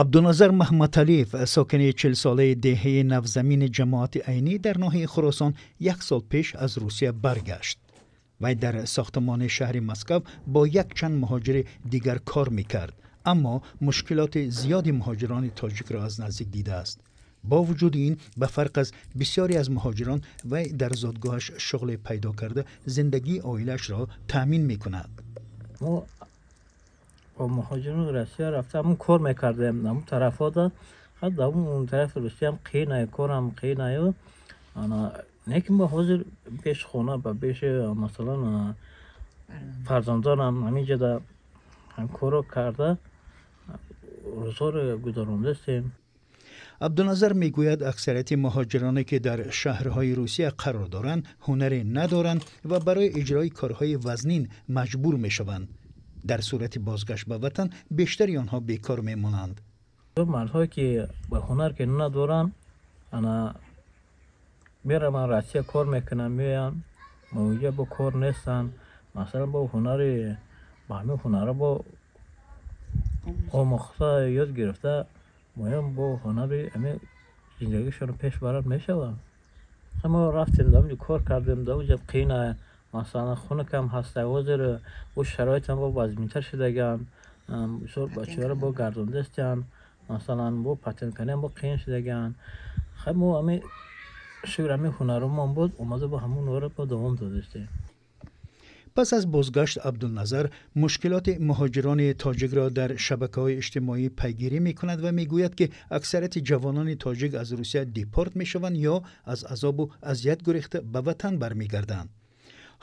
Абдуназар Маҳмадалиев, сокини 40-солаи деҳаи Навзамини ҷамоати Айнӣ дар ноҳияи Хуросон, як сол пеш аз Русия баргашт. Вай дар сохтмони шаҳри Москав бо якчанд муҳоҷири дигар кор мекард, аммо мушкилоти зиёди муҳоҷирони тоҷикро аз наздик дидааст. Бо вуҷуди ин, ба фарқ аз бисёре аз муҳоҷирон, вай дар зодгоҳаш шуғле пайдо карда, зиндагии оилаашро таъмин мекунад. Мо бо муҳоҷирони Россия рафта, ҳамун кор мекардем ҳамун тарафҳода. Он тарафи Русияам қиинаю, корам қиинаю. Лекин мо ҳозир пеши хона ба пеши, масалан, фарзандонам ҳаминҷода корро карда, рӯзҳоро гузарондастем. Абдуназар мегӯяд, аксарияти муҳоҷироне, ки дар шаҳрҳои Русия қарор доранд, ҳунаре надоранд ва барои иҷрои корҳои вазнин маҷбур мешаванд. Дар сурати бозгашт ба ватан бештари онҳо бекор мемонанд. Мардҳое ки ба ҳунар ки надоранд, ана мераванд Россия, кор мекунанд, меоянд, онҷа бо кор нестанд. Масалан, бо ҳунари, ба ҳамин ҳунарро бо омӯхта, ёд гирифта, моям бо ҳунари ҳамин зиндагишонро пеш барад мешаванд. Мо рафтем, дар онҷо кор кардем, дар онҷо қиина, масалан, хунукам ҳаста, ҳозир бо шароитам бо вазминтар шудагианд. Бисёр бачаҳоро бо гардондастианд, масалан, бо патент кардан бо қиин шудагианд. Хай, мо ҳамин, шукр, ҳамин ҳунаромон буд, омада бо ҳамон ҳунарро бо давом додастем. Пас аз бозгашт Абдулназар мушкилоти муҳоҷирони тоҷикро дар шабакаҳои иҷтимоӣ пайгирӣ мекунад ва мегӯяд, ки аксарияти ҷавонони тоҷик аз Русия депорт мешаванд ё аз азобу азият гурехта ба ватан бармегарданд.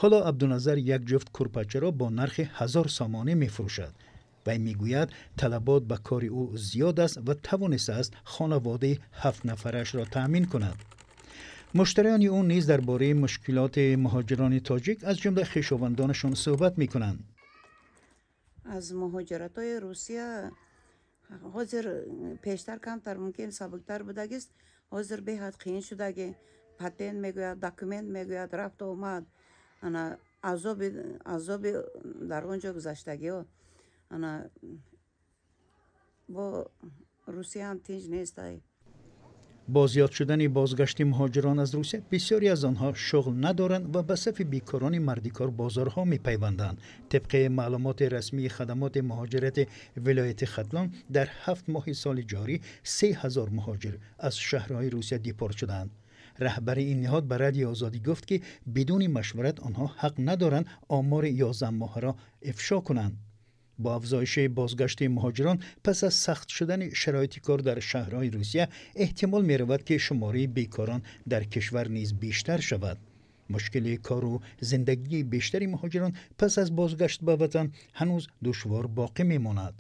Ҳоло Абдуназар як ҷуфт курпачаро бо нархи 1000 сомонӣ мефурӯшад. Вай мегӯяд, талабот ба кори ӯ зиёд аст ва тавонистааст хонаводаи ҳафтнафарашро таъмин кунад. Муштариёни ӯ низ дар бораи мушкилоти муҳоҷирони тоҷик, аз ҷумла хешовандонашон, суҳбат мекунанд. Аз муҳоҷиратҳои Русия ҳозир, пештар камтар мумкин сабуктар будагист, ҳозир беҳад қиин шудаги. Патент мегӯяд, документ мегӯяд, рафту омад, ана азоби, азоби дар он ҷо гузаштагиҳо. Ана бо Русияам тинҷ нестай. Бо зиёд шудани бозгашти муҳоҷирон аз Русия, бисёре аз онҳо шуғл надоранд ва ба сафи бекорони мардикор бозорҳо мепайванданд. Тибқи маълумоти расмии хадамоти муҳоҷирати вилояти Хатлон, дар 7 моҳи соли ҷорӣ 3000 муҳоҷир аз шаҳрҳои Русия депорт шуданд. Раҳбари ин ниҳод ба Радиои Озодӣ гуфт, ки бидуни машварат онҳо ҳақ надоранд омори 11 моҳаро ифшо кунанд. Бо афзоиши бозгашти муҳоҷирон пас аз сахт шудани шароити кор дар шаҳрҳои Русия, эҳтимол меравад, ки шумораи бекорон дар кишвар низ бештар шавад. Мушкили кору зиндагии бештари муҳоҷирон пас аз бозгашт ба ватан ҳанӯз душвор боқӣ мемонад.